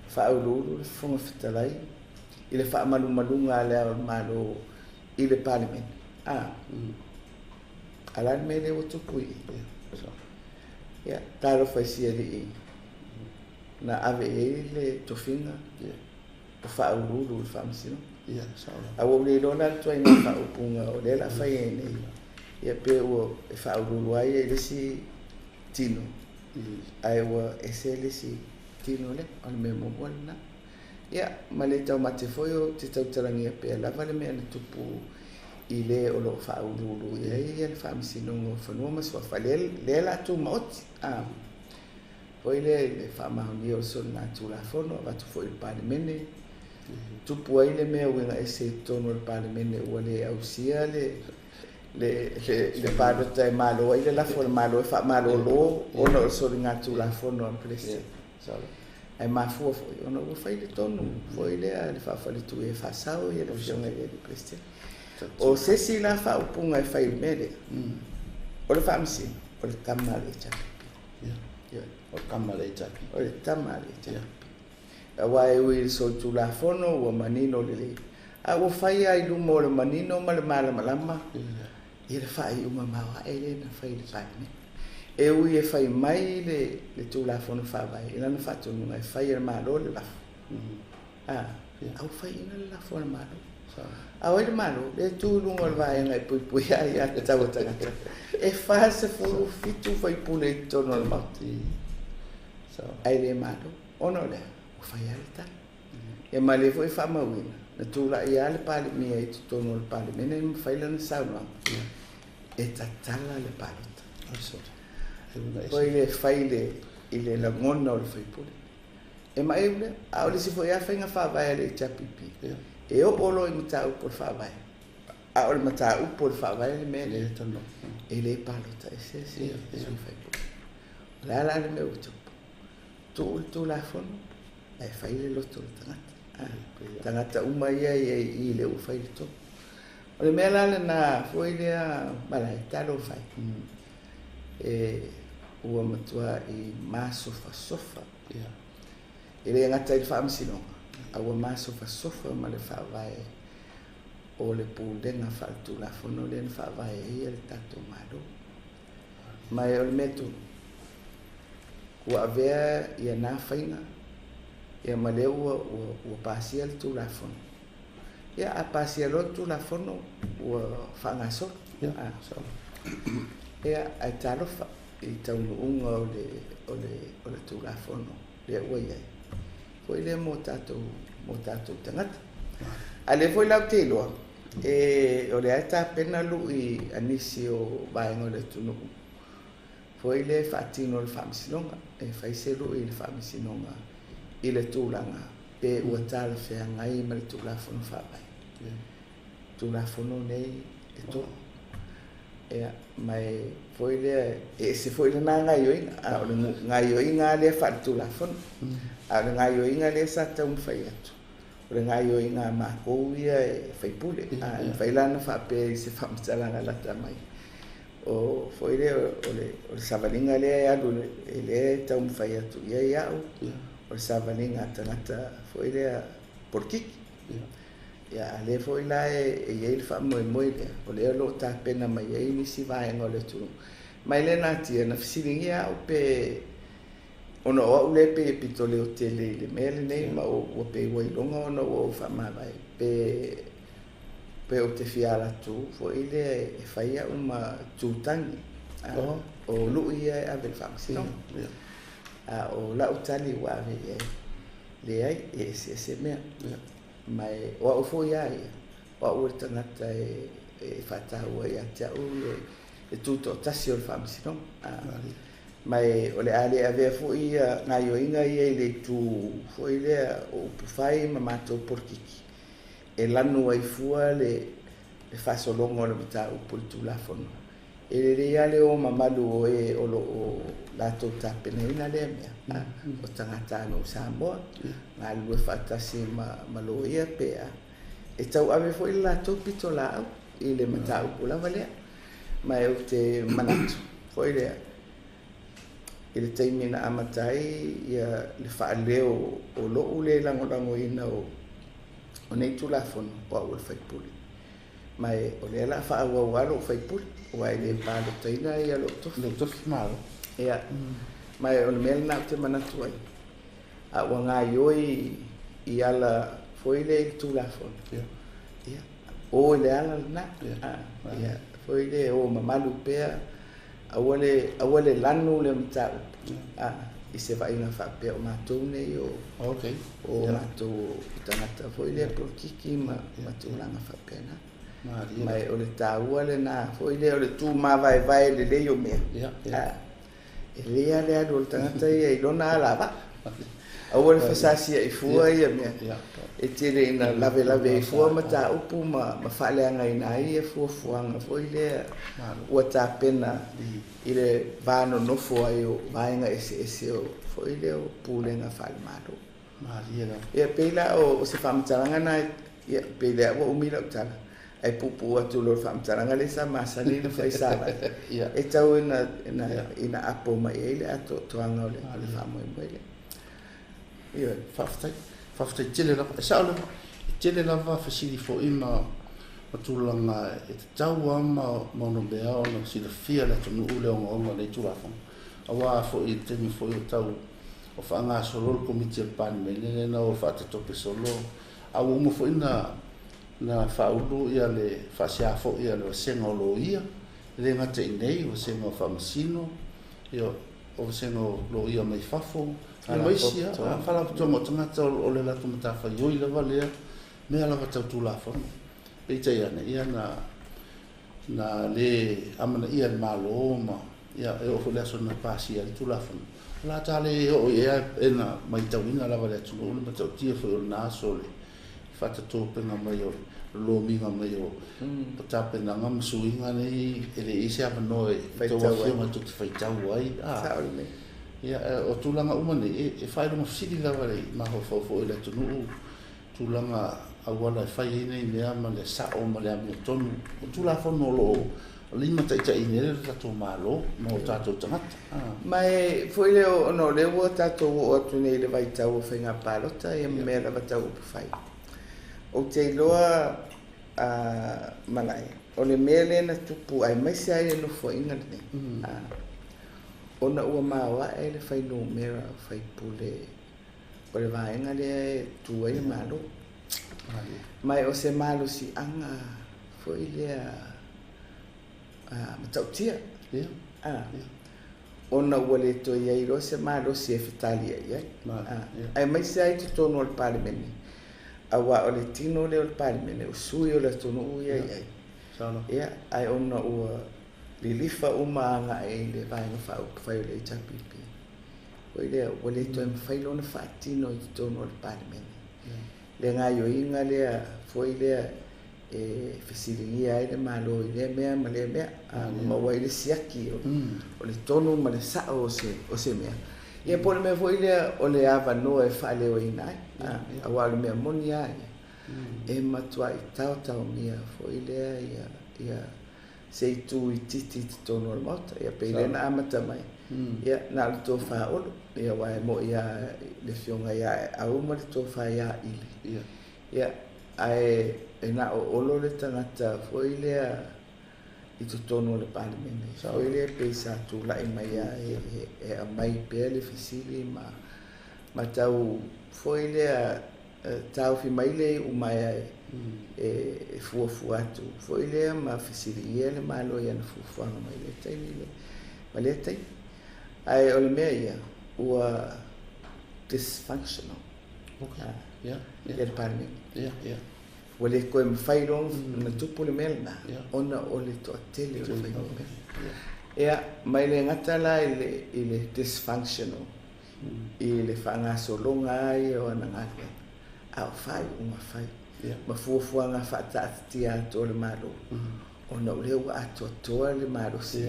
Speaker 2: faauluulu le Fofoga Fetalai i le faamalumaluga a le Ao o le Malo i le Palemene. A la le mea lea ua tupu i i? Ia, talofa i si alii na ave i ai le tofiga o faauluulu i le Faamasinoga. A ua ou le iloa la le ituaiga faaupuga o lea o le a fai ai nei. Ia pe ua e faauluulu ai i le isi tino, ae ua ese le isi. faatino lea, o le mea muamua lena. Ia, ma le taumate foi ou te tautalagia pea lava le mea na tupu i le o loo faauluulu i ai le Faamasinoga o Fanua ma Suafa, lea la tumaoti foi lea i le faamaonia o le soligatulafono avatu foi i le Palemene. Tupu ai le mea uiga ese i totonu o le Palemene ua le ausia le palota e malo ai le lafo a le Malo e faamalolo ona o le soligatulafono a le Peresetene. Ae mafua foi ona ua fai le tonu foi lea le faafaletui e faasao le afioga i le Peresetene. O se isi la faaupuga e fai i le mea lea, o le Faamasino, o le tama a le HRPP.
Speaker 1: O le tama a le HRPP.
Speaker 2: O le tama a le HRPP. Aua e ui i le solitulafono ua manino lelei, a ua fai lava i luma o le manino ma le malamalama ia le faaiuga maoae lea na fai i le Palemene. E ui e fai mai le Tulafono Faavae i lana faatonuga e fai e le Malo le lafo. A ua faiina le lafo a le Malo. A o ai le Malo? Lea e tu i luga o le vaega e puipuia ai ia tatau a tagata. E 47 faipule i totonu o le Maota. Ae le Malo. Ona o lea, ua fai lava le tala. Ia ma lea foi e faamauina, na tulai lava le Palemia i totonu o le Palemene ma fai lana saunoaga, e tatala le palota. Foi le fai i le lagona o le faipule. E maeu lea, a o le isi foi lava faiga faavae a le HRPP, e oo loa i mataupu o le faavae, a o le mataupu o le faavae le mea lea, e le palota ese se sui faipule. O le a la le mea ua tupu? Tuu le Tulafono, ae fai le loto o le tagata. Tagata uma ia i i le ua fai le tonu. O le mea la lena foi lea malae talofa e ua matua i masofasofa. E le gata i le Faamasinoga, a ua masofasofa ma le faavae o le pulega faaletulafono lea na faavae ai le tatou Malo. Ma o le mea tonu, ua avea ia na faiga, ia ma lea ua pasia le Tulafono. Ia a pasia loa le Tulafono, ua faagasolo. Ia, ae talofa i taunuuga o le Tulafono lea ua i ai. Foi lea mo tatou tagata. A lea foi la ou te iloa, o lea e tapena lui a nisi o vaega o le atunuu. Foi lea faatino le Faamasinoga, e fai se lui i le Faamasinoga i le tulaga pe ua talafeagai ma le Tulafono Faavae. Tulafono nei e tolu. Ia, ma e foi lea, e ese foi lena gaioiga, a o le gaioiga lea faaletulafono. A o le gaioiga lea sa taumafai atu, o le gaioiga a makou ia e faipule. A e mafai la ona faapea i se faamatalaga lata mai. O foi lea o le savaliga lea e alu e lea e taumafai atu i ai au, o le savaliga a tagata foi lea polokiki. Ia, a lea foi la e i ai le faamoemoe lea, o lea o lo o tapena mai ai nisi vaega o le atunuu. Mai le natia, na fesiligia au pe ona o au lea pe pito leo tele i le mea lenei, ma ua pe ua iloga ona ua ou faamavae, pe ou te fia ala atu foi lea e fai au ma tutagi. O lui ia e ave le Faamasinoga. A o lau tali ua ave i ai, leai, e eseese mea. Ma o au foi a ia, o au o le tagata e faataua ia te au le tutoatasi o le Faamasinoga. Ma o le a le avea foi ia gaioiga ia i le itu foi lea o upufai ma matou polokiki, e lanu ai fua le faasologa o le mataupu i le Tulafono. E lelei lava le o mamalu o e o loo latou tapenaina lea mea. O tagata o Samoa, galulue faatasi ma loia pe a. E tauave foi le latou pitolaau i le mataupu lava lea. Ma ou te manatu foi lea, i le taimi na amata ai ia le faaleo o lou le lagolagoina o nei Tulafono, o au o le faipule. Ma o lea la faaauau lava lou faipule, aua e le palotaina ia lou tofi.
Speaker 1: Lou tofi malo.
Speaker 2: Ia, ma o le mea lena ou te manatu ai, a ua gaioi i ala foi lea i le Tulafono. Ia, o i le ala lena. Ia, foi lea o mamalu pea, aua le lanu le mataupu. i se vaaiga faapea o matou nei o o matou o tagata foi lea polokiki ma tulaga faapena. Ma o le taua lena foi lea o le tumavaevae lelei o mea. E lelei lava le alu o le tagata ia i lona alavaa. Aua le fesasia'i fua ia mea. E tele ina lavelave ai fua mataupu ma faaleagaina ai fuafuaga foi lea ua tapena i le va nonofo ai o vaega eseese o foi lea o pulega faale-Malo. Ia pei la o se faamatalaga na, ia pei lea ua umi lau tala, ae puupuu atu loa le faamatalaga lea sa masani ona fai Savali, e tau ina apo mai ai le atoatoaga o le faamoemoe lea. Ioe.
Speaker 1: Faafetai. Faafetai tele lava. E sao lava, e tele lava fesili foi ma tulaga e tatau lava ma onomea ona silafia le atunuu le ogaoga o lenei Tulafono. Aua foi i le taimi foi o tau o faagasolo le Komiti a le Palemene lea na o faatatope solo, a ua uma foi na faaulu ia le faasea foi a le vasega o loia, e le gata i nei, vasega o faamasino, ia, o vasega o loia mai fafo, ma isi faalapotopotoga o tagata o le latou matafaioi lava lea, mea lava tau Tulafono. Peitai ane, ia na le amanaia le Malo ma ia e oo foi le aso na pasia le Tulafono. O la ta le oo i ea e na maitauina lava le atunuu le matautia foi o lena aso le faatatopega mai o lomiga mai o tapenaga ma suiga nei e le i se avanoa e tau afioga tou te faitau ai. Ia, o tulaga uma nei e faailoga fesili lava le mafaufau foi o le atunuu tulaga auala e fai ai nei mea ma le sao ma le amiotonu. O Tulafono o lo o limataitaiina ai le tatou Malo ma o tatou tagata.
Speaker 2: Ma e foi lea ona o lea ua tatou oo atu nei i le vaitau o faiga palota ia ma mea lava tau upufai. Ou te iloa Malae, o le mea lea na tupu aemaise ai le nofoaiga lenei, ona ua maoae le fuainumera o faipule o le vaega lea e tu ai le Malo. Ma o se malosiaga foi lea matautia. Ona ua le toe i ai loa se malosi e fetaliai ai. Aemaise ai totonu o le Palemene, aua o le tino lea o le Palemene, o sui o le atunuu ia i ai. Ia, ae ona ua lilifa uma agai i le vaega faaupufai o le HRPP. Foi lea, ua le toe mafai loa ona faatino i totonu o le Palemene. Le gaioiga lea, foi lea, e fesiligia ai le Malo i lea mea ma lea mea, maua ai le siaki o le tonu ma le sao o se mea. Ia po o le mea foi lea o le avanoa e faaleoina ai, aua o le mea moni lava ia, e matuai taotaomia foi lea ia se itu itiiti i totonu o le Maota. Ia pei lea na amata mai, ia na o le tofa Olo, ia aua e moni lava le afioga ia Aeau ma le tofa ia Ili. Ia, ae e na o Olo le tagata foi lea i totonu o le Palemene. Foi lea pei sa tulai mai e aumai pea le fesili ma tau foi lea taofi mai le iumaea e fuafua atu foi lea ma fesiligia le Malo i ana fuafuaga mai lea taimi ma lea taimi. Ae o le mea ia, ua dysfunctional. Ia le Palemene. Ua le toe mafai loa ona tupu le mea lena, ona o le toatele o le fuainumera. Ia, ma e le gata la i le dysfunctional, i le faagasologa ai o ana galuega, a o faaiuga fai ma fuafuaga faataatitia atu o le Malo, ona o lea ua atoatoa le malosi.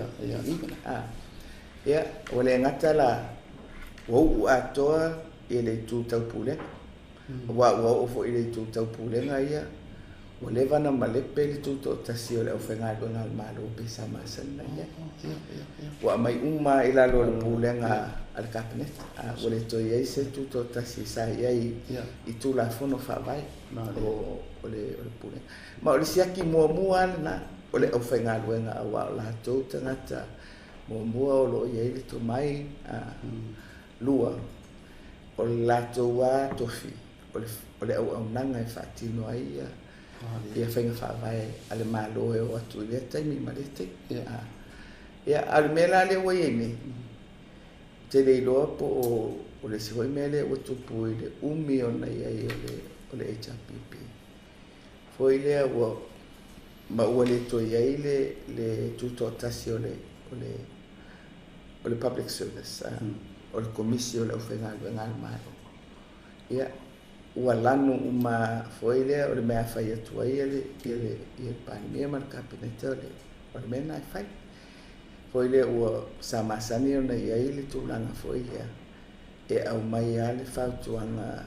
Speaker 2: Ia, ua le gata la, ua uu atoa i le itu taupulega. Aua ua oo foi i le itu taupulega ia, ua leva ona malepe le tutoatasi o le aufaigaluega a le Malo pei sa masani na i ai. Ua aumai uma i lalo o le pulega a le Kapeneta. Ua le toe i ai se tutoatasi sa i ai i Tulafono Faavae o le pulega. Ma o le siaki muamua lava lena o le aufaigaluega, aua o latou tagata muamua o lo o i ai le tomai. Lua, o le latou lava tofi, o le auaunaga e faatino ai ia faiga faavae a le Malo e oo atu i lea taimi ma lea taimi. Ia, a o le mea la lea ua i ai nei, ou te le iloa po o le isi foi mea lea ua tupu i le umi ona i ai o le HRPP. Foi lea ua ma ua le toe i ai le tutoatasi o le public service, o le komisi o le aufaigaluega a le Malo. Ia, ua lanu uma foi lea o le mea fai atu ai le Palemia ma le Kapeneta o le mea na e fai. Foi lea ua sa masani ona i ai le tulaga foi lea e aumai lava le fautuaga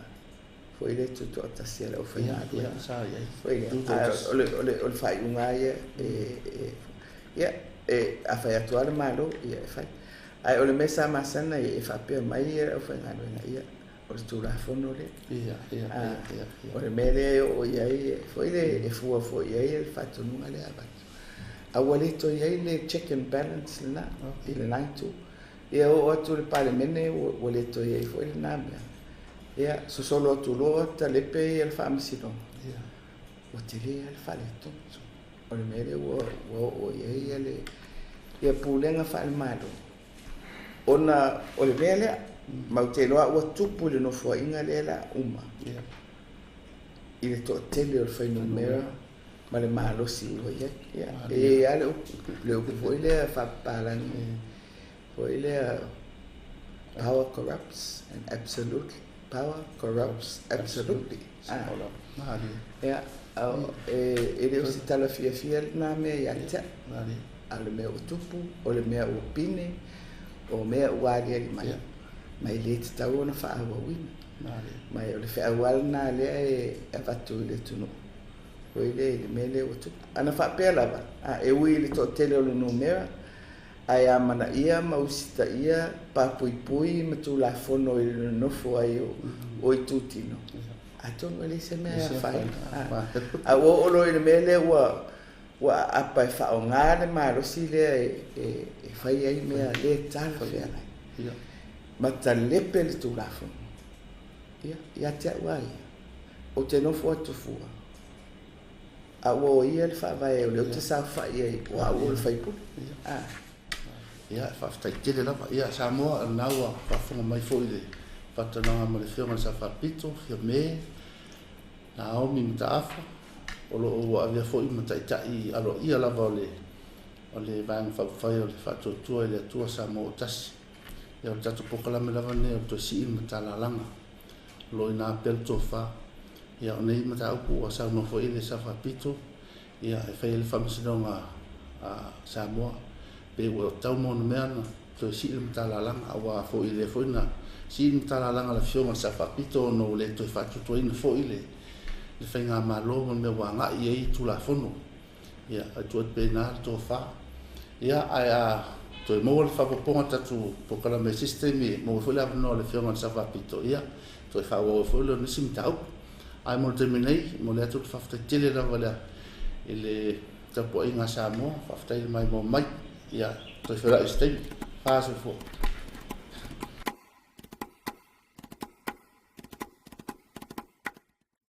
Speaker 2: foi lea tutoatasi a le aufaigaluega. Foi lea, o le faaiuga ia ia e a fai atu lava le Malo, ia e fai. Ae o le mea sa masani e faapea mai le aufaigaluega, ia o le Tulafono lea. O le mea lea e oo i ai, foi lea e fua foi i ai le faatonuga lea avatu. A ua le toe i ai le check and balance lena i lena itu. Ia oo atu le Palemene ua le toe i ai foi lena mea. Ia sosolo atu loa talepe ia le faamasinoga. Ua tele lava le faaletonu. O le mea lea ua oo i ai le ia pulega faale-Malo. Ona o le mea lea, ma ou te iloa ua tupu i le nofoaiga lea la uma. I le toatele o le fuainumera ma le malosi ua i ai. Ia, e i ai lava le upu foi lea faapapalagi foi lea, power corrupts and absolute power corrupts absolutely. Ia, e le o se tala fiafia lena mea ia te au. A o le mea ua tupu, o le mea ua pine, o mea ua aliali mai, ma e le tatau ona faaauauina. Ma o le feau lava lena lea e avatu i le atunuu. Foi lea i le mea lea ua tupu. Ana faapea lava, e ui i le toatele o le numera, ae amanaia ma usitaia papuipui ma Tulafono i le nonofo ai o itutino. Atonu e leai se mea e afaina. A ua oo loa i le mea lea ua aapa e faaaoga le malosi lea e fai ai mea le talafeagai. Ma talepe le Tulafono. Ia, ia te au lava ia. Ou te nofo atu fua. A ua o ia le faavae o lea ou te saofai ai, o au o le faipule.
Speaker 1: Ia, faafetai tele lava. Ia, Samoa, o lena ua faafofoga mai foi i le faatalanoaga ma le Afioga i le Sao Faapito, Fiame, Naomi Mataafa, o lo o ua avea foi ma taitai aloaia lava o le Vaega Faaupufai o le Faatuatua i le Atua Samoa ua Tasi. Ia, o le tatou polokalame lava lenei o le toe sii le matalalaga, o lo o i ina pea le tofa. Ia, o nei mataupu ua saunoa foi le Sao Faapito, ia, e fai ai le faamasinoga a Samoa, pe ua tau ma ona mea na toe sii le matalalaga, aua foi lea foi na sii le matalalaga a le Afioga i le Sao Faapito ona ua le toe faatuatuaina foi le faigamalo ma le mea ua agai i ai Tulafono. Ia, e tuu atu pea i ina le tofa. Ia, ae a toe maua le faaopoopoga o le tatou polokalame i se isi taimi, e maua foi le avanoa o le Afioga i le Sao Faapito, ia, toe faaauau ai foi lea o nisi mataupu. Ae mo le taimi nei, momoli atu le faafetai tele lava i le tapuaiga a Samoa, faafetai le maimoa mai. Ia, toe feiloai i se taimi. Fa soifua.